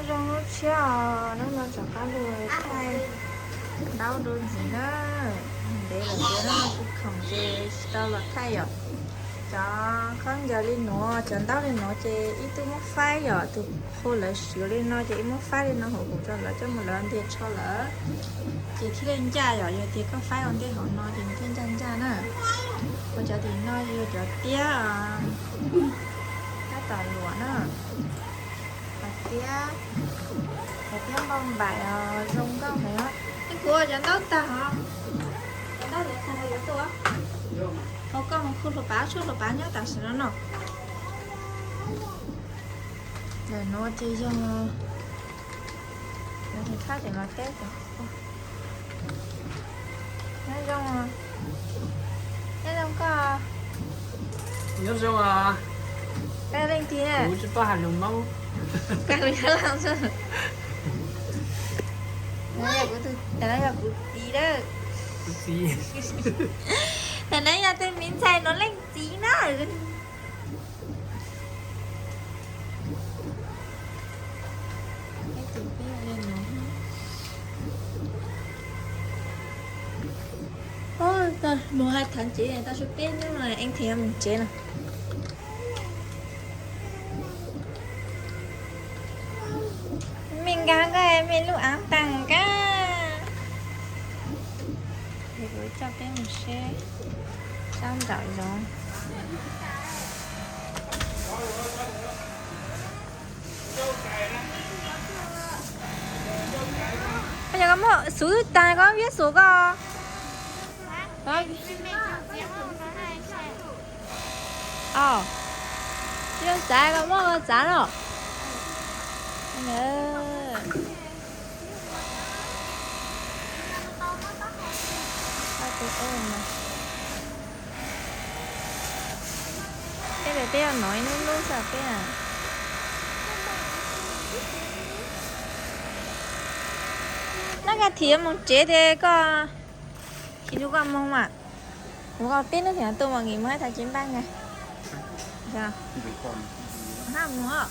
Zoo lub tshiab os, hnub no rov qab los thaij ntaub dua ntxiv na. Ntev lawm tiag no tsis khoom ces tsis tau los thaij yom. Cov khaub ncaws li nuav, cov ntaub li nuav ces ib tug muab faib yom, tus qhua lawv swv li no ces ib muab faib li no hauv huv rau lawv coj mus lawv ntiag tsho lawm. Ces thiaj li ncaj yom, yog tias koj faib ua ntej hauv no ces nws thiaj ncaj ncaj na. Ua cov tim no yog cov tiab, tab tom luam na. Cov tiab, cov tiab npauj npaim os, zoo nkauj heev os. Ib kuv cov ntaub tag os, cov ntaub tag yuav tuaj. Hau koj mus khu hluas pav, tshuaj hluas pav nyob tam sim no no. Ntawm no ces yog, no ces thaj tseem los teb. Nyob zoo, nyob zoo koj. Nyob zoo os. Koj leej twg? Kuv tsis paub hais lus Hmoob. Koj lus Nyab Laj xwb. Kuv, kuv txiv lawm. Kuv txiv. Tam no yog tus me ntxhais no leej txiv na. Mus hais thav tsev tau su peb hnub no, ib thiaj mus tsev no. Mej nkag koj mej lub aav taag kab. Kuv coj peb mus seb sab nraum zoov. Yog koj muaj xuv tag koj viab xuv koj. Tsis zoo xav koj muab koj txav no. Peb, peb yuav nov ib lub lub xwb peb. Nab, koj thim mus tsev tes koj thim lug koj moog mas. Kuv koj peb hnub thiaj tuaj mas, nws mus hab thav tsev npaj na. Hab mus,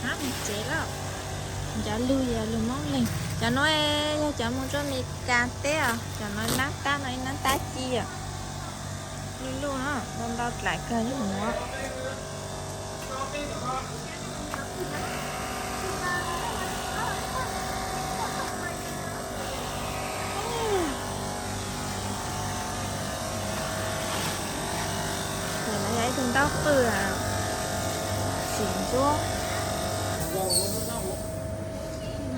hab mus tsev lawm. Cov lug yog lug Moob Leeg, cov nuav yog cov mus rua Amelikas teb os. Cov nuav nab tab no ib nab tab ci os. Lug lug no ntau ntau dlaim kawg li nuav. Ntawm no yog ib tug ntaub qwj, xim ntsuab.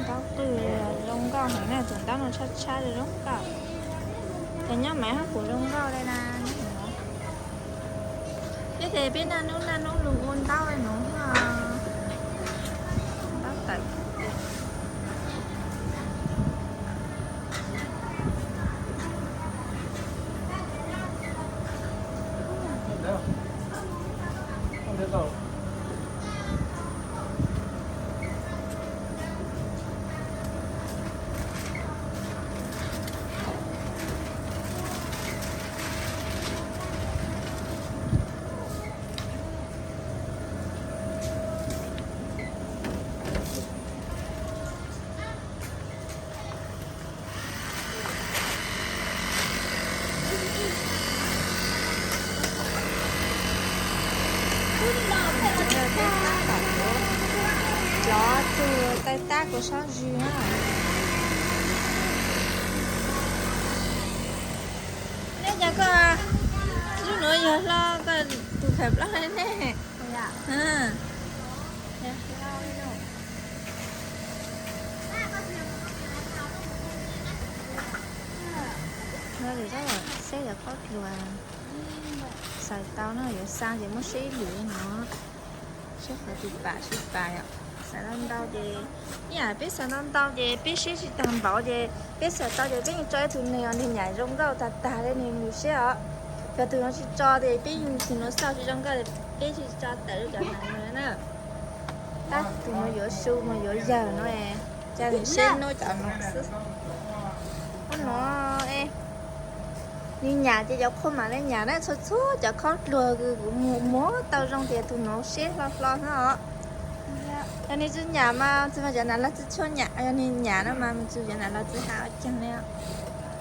Ntaub qwj zoo nkauj heev na, tus ntaub no tshab tshab zoo nkauj. Cov nyob Maiv hab kuj zoo nkauj li na. Peb ces peb naj nub naj nub lug ua ntaub li nuav, ntaub tawm. Cov tug tawg tab kuv sab zws na. Neb cov koj lub nuav yog hlo koj tus khawm plaub ne. Saib cov khaub dluag, xaws tau no yuav xa ces muab seb ib lwm no. Seb qhov twg pam seb pam yom. Xaws tau ntau ces, ib yam peb xaws tau ntau ces peb seb tsis tag npaum ces peb xaws tau ces peb yeej tso ib tug neeg os, neeg nyam zoo nkauj tag tag li nws mus seb os. Yog tus no tsis tso ces peb tus no xauj tsis zoo nkauj, peb tsis tso tawm rau cov neeg no na. Tab tus no yuav su mas yuav yawg no, coj nws seb nub cov no xwb. Ub no, nws nyam ces cov qhua mam li nyam na, txhua txhua cov khaub dluag kuv mus muab tau zoo tias tus no seb hlo hlo xwb os. Yog nws tsis nyam mas tsis mas cov nas los tsis tshua nyam, yog nws nyam no mas mus tsis cov nas los tsis hais ua caag li.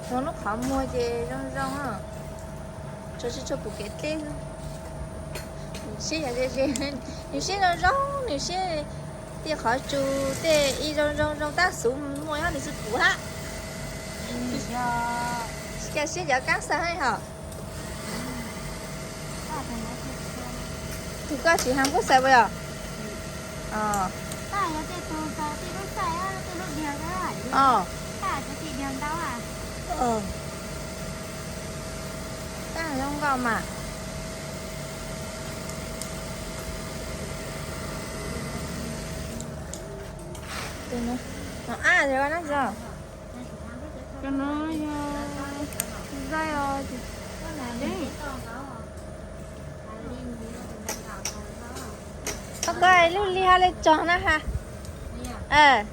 Zoo lub qhov muag ces zoo zoo, tsuas tsis tshua pum kev dleb. Nws siab yog ze ze, nws siab zoo zoo, nws siab tej qhov tsua tej ib zoo zoo zoo tab xuv muaj nws tsis pum hab. Cas siab cov kab xaws hab hom. Tus koj tsis has npub xaws puas yog? Tab zoo nkauj mas. Ab, koj lub li hab le tsog na ha.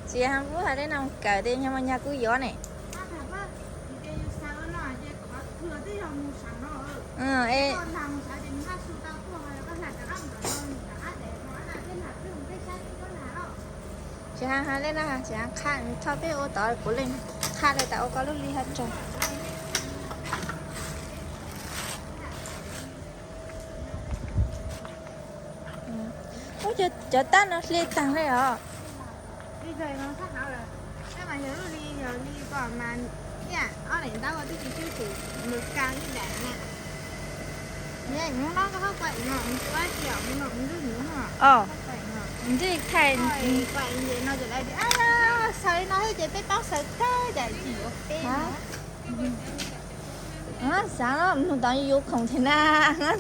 Tsis has npub has le no kawm tes nyag mas nyag kuj yuav ne. Tsis has has le na, tsis has qha, thaum peb ua tod kuv leej qha le tas ua koj lub li hab tsog. Ub, cov tab no hle taag le os. Ntej thaij, xav nug tod yuav khoom thiab na,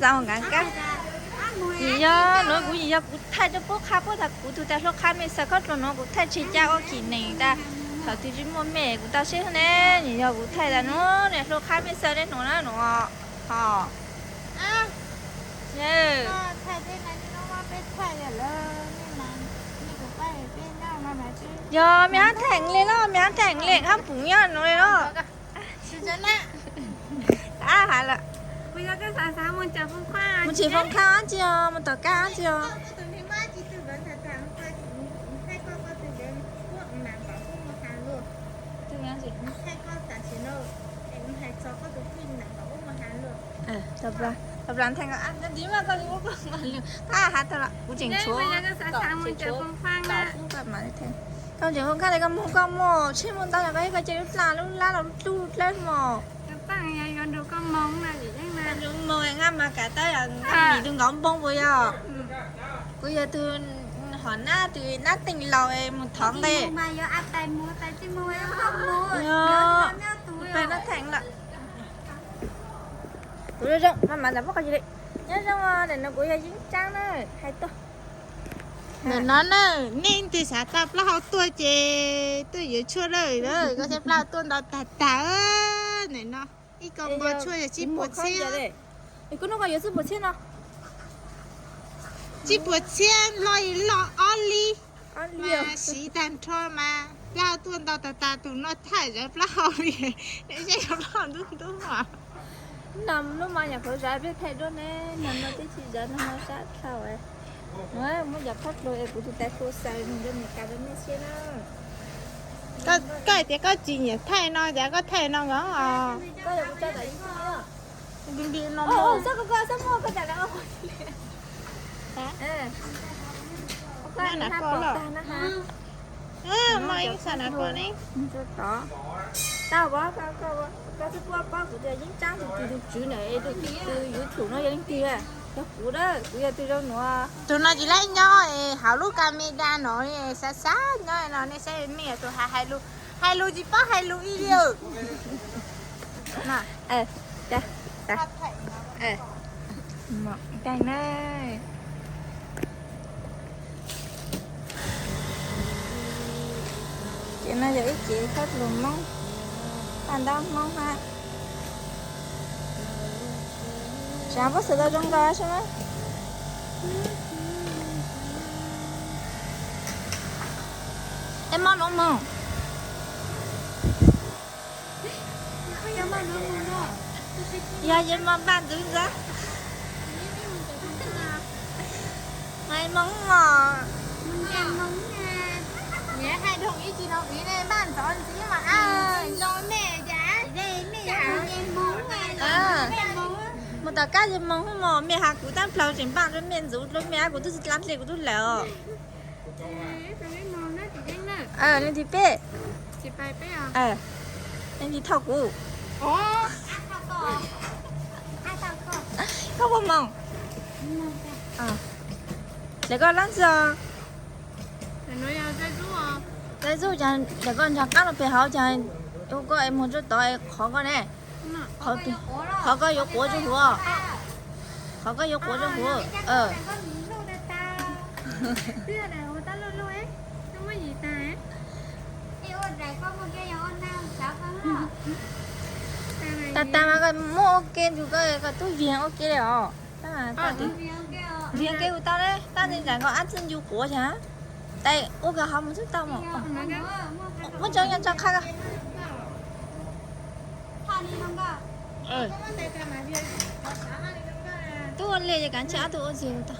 xav ua nkag kab. Yog nuav kuv yog kuv thaij rua puab qha puab tas kuv tug tas hlua qha mej xaws khaub dluag nuav kuv thaij tseg ca ua kỷ niệm tas thaum twg tsis muaj mej kuv tau saib ne. Yog kuv thaij tas nuav ne hlua qha mej xaws le nuav na nuav ho. Yog mej hab thaij le los mej hab thaij le hab pum nyob nuav le los. Ab has lawm. Mus tsim foom kha dlaab tsi os, mus tom kab dlaab tsi os. Koj tseem tshuav, koj tseem foom kha le koj moog koj muaj tsheb muaj ntau yog koj ib koj cia lub dlaab lub lab los dlub dlawb mog. Moog naj mas kav tab yog naj mis tug nkauv npoo puas yog? Kuv yog tug hom nab tug nab teej laus mus thov nqe. Peb nab theem lawm. Kuv zoo zoo maj mam ntawm puab qhov ywg li. Nyob zoo, ntawm no kuv yog Yeeb Tsaab na, hais tau. Ntawm no na, nej twg xav tau plaub hau tuaj ces tuaj yuav tshuaj lawm, koj saib plaub hau tuaj ntau tag tag. Ntawm no ib kaus npog tshuaj yog tsib puas txhiab. Kuv nug koj yuav tsib puas txhiab no. Tsib puas txhiab loj loj ob li. Mas siv tag nrho mas plaub hau tuaj ntau tag tag, tus no thaij zov plaub hau li, nws saib yog plaub hau ntub ntub os. Nam lub mas nyuam qhuav zov peb thaij duab ne, nam no twb tsis zov, nam no sab dhau. Muab cov khaub dluag es kuv tus tais hluas xaws nug rau Meskas rau nej saib na. Koj hais tias koj tsis nyiam thaij no ces koj thaij no nkaus os. Koj yog kuv tso tom YouTube no. Xab koj koj xab muaj koj cas lawv ua tag na ha. Tau, koj xub puab paub kuv tias Yeeb Tsaab tus tus tswv na, tus YouTube no yog leej twg? Yog kuv dawb, kuv yog tus zoo nuav. Tus no tsis laib nyob es hauv lub camera no xav xav nyob no, nej saib mej yog tus hais lus, hais lus tsis paub hais lus ib li. Ces no yog ib cev khaub dluag Hmoob, paj ntaub Hmoob hab. Tsav puab xav tau zoo nkauj sab na. Es mob nuav moog. Yog yeej moog npaj ntxwv ntxav. Hais Hmoob mog. Mus tom kab yog moos hwb mos, mej has kuv tag plaws tseem npaj rau mej ntxuv rau mej, kuv twb tsis dlaab dle kuv tub lawm os. Leej thib peb, leej thib thauj kuv. Koj puas moos? Ces koj laab ntxwg os. Tais zuj, ces koj ntsaag qaab lug peg hauv ces ua koj es moog rua tod es qhov koj ne. Qhov koj yuav quav rua huv. Qhov koj yuav quav rua huv. Tag tag mas koj muab ua ke nrug koj, koj tub viag ua ke le os. Viag ke kuv tau le, tab ntawd koj ab txwj ncu quav xwb. Tais ua koj hov mus xwb tau mos. Muab tso nyob tso qhab koj. Tub ua le ces kav tsij ob tug ua ntxiv tau.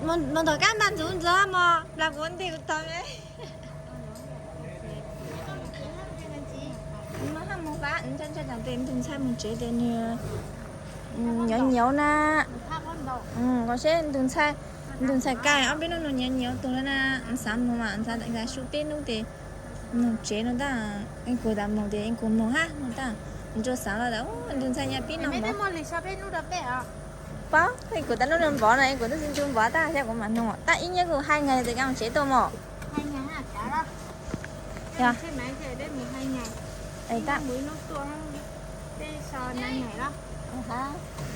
Moog tom kab npaj ntxuv ntxuv mos, npaj kuv ua ntej kuv tau le. Ntug ntxhais moog tsev tes nwg nyoov nyoov na. Koj seb ntug ntxhais, ntug ntxhais kais ob peb nub nws nyoov nyoov tug le na, xaav moog mas xaav su peb nub tes moog tsev no ntag. Kuv tas moog tes kuv moog hab no ntag. Nrua xaav los tas ntug ntxhais nyob peb no mog. Paub, kuv tas nub nws npov no kuv twb tsis ncu npov tab sis kuv mam noog tab ib nyuag kuv hais nkaus tes koj moog tsev tuaj mos.